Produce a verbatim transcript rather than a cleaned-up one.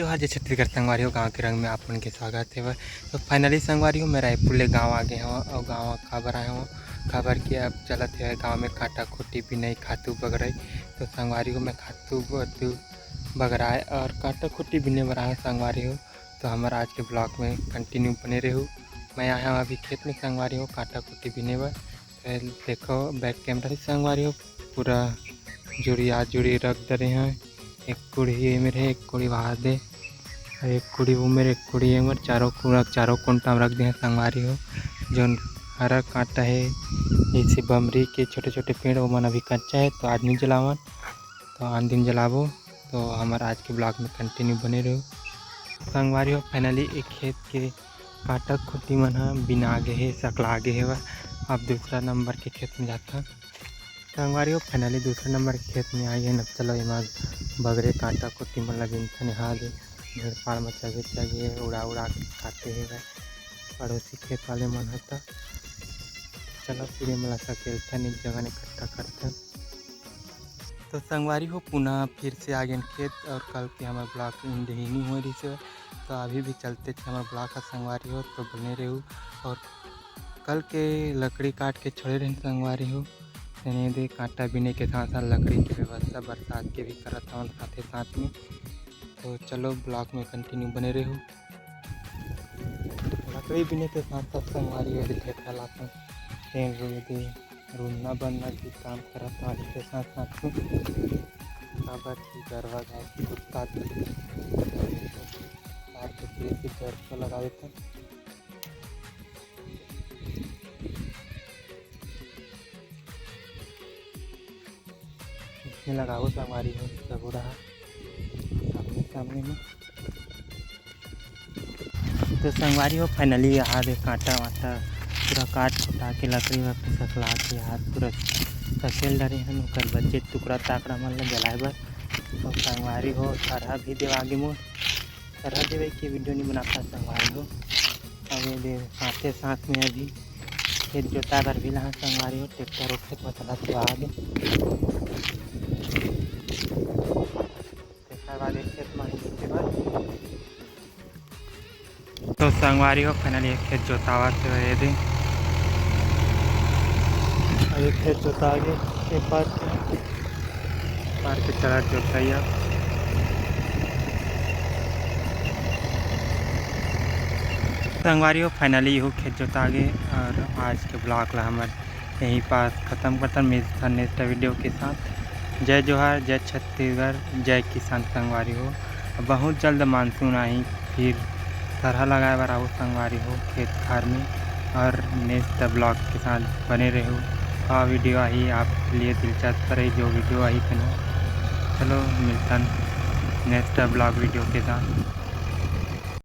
आज छत्तीसगढ़ संगवारी हो, गांव के रंग में आप मन के स्वागत हे। तो finally संगवारी हो, मैं रायपुर ले गांव आ गे हवं। और गांव काबर आए हवं, काबर कि अब चलत हे गांव में कांटा खूंटी बिनई, खातू बगरई। तो संगवारी हो, मैं खातू बगराए और कांटा खूंटी बिने बर आए हवं संगवारी हो। तो हमर आज के vlog में continue बने रहू। मैं आए हवं अभी खेत में संगवारी हो, कांटा खूंटी बिने बर। तो देखो back camera से संगवारी हो, पूरा जुड़िया जुड़ी रख दे रहे हैं। एक कुड़ी ये मेरे, एक कुड़ी वहाँ दे, और एक कुड़ी वो मेरे, एक कुड़ी ये मेरे, चारों कुड़ा, चारों कोंटा में रख दे हैं संगवारी हो। जोन हरा कांटा है, जैसे बमरी के छोटे छोटे पेड़, वो मन अभी कच्चा है, तो आज नहीं जलावन, तो आन दिन जलाबो। तो हमर आज के vlog में continue बने रहू संगवारी हो। Finally एक खेत के कांटा खूंटी मन ह बिना गे हे, सकला गे हे। अब दूसरा नंबर के खेत में जाथन संगवारी हो। Finally दूसरा नंबर के खेत में आ गे। अब चलो एमा बगरे कांटा खूंटी मन ल बिनथन। यहाँ ले भेड़ पाड़ म चघे चघे उड़ा उड़ा के खाते हे पड़ोसी खेत वाले मन ह। त चलो फिर एमन ल सकेलथन, एक जगह इकट्ठा करथन। तो संगवारी हो, पुनः फिर से आ गेन खेत और कल के हमर vlog end ही नहीं होए रहिस हे, तो अभी भी चलते थे हमर vlog ह संगवारी हो, तो बने रहू। और कल के लकड़ी काट के छोड़े रहेन संगवारी हो, तेने दे कांटा बिने के साथ साथ लकड़ी के व्यवस्था बरसात के भी करत हवन साथे साथ में। तो चलो vlog में continue बने रहू। लकड़ी बिने के साथ साथ संगवारी हो, दे ठेठरा लाथन, तेन रुई दे रुन्ना बनना भी काम करत हवं, इसके साथ साथ में काबर कि गरवा गाय के कुत्ता भी मार के फिर से घर को लगा देते हैं। इसमें लगाओ संगवारी हो, सब हो रहा सामने सामने में। तो संगवारी हो, finally यहाँ दे कांटा वाटा पूरा काट कुटा के लकड़ी वकड़ी सकला के हाथ पूरा सकेल डरे हन, ओकर बचे टुकड़ा ताकड़ा मन ल जलाए बर। तो संगवारी हो, थरहा भी देवा गे मोर, थरहा देवे के video नहीं बनाता संगवारी हो। अब ये दे साथे साथ में अभी खेत जोता बर भी लहा संगवारी हो, ट्रैक्टर वो खेत में चला के आ गे। तेकर बाद एक खेत में ही जोते बर। तो संगवारी हो, finally एक खेत जोतावत हे, ये दे। अब एक खेत जोता गे, एक बार मार के चला जोतइया। संगवारी हो, finally इहू खेत जोता गे और आज के vlog ला हमर यहीं पास खत्म करथन। मिलथन next video के साथ। जय जोहार, जय छत्तीसगढ़, जय किसान संगवारी हो। बहुत जल्द मानसून आही, फिर थरहा लगाए बर आऊ संगवारी हो खेत खार में, और next vlog के साथ बने रहू। और video आही आप लिए दिलचस्प रही, जो video आही तेन। चलो मिलथन next vlog video के साथ।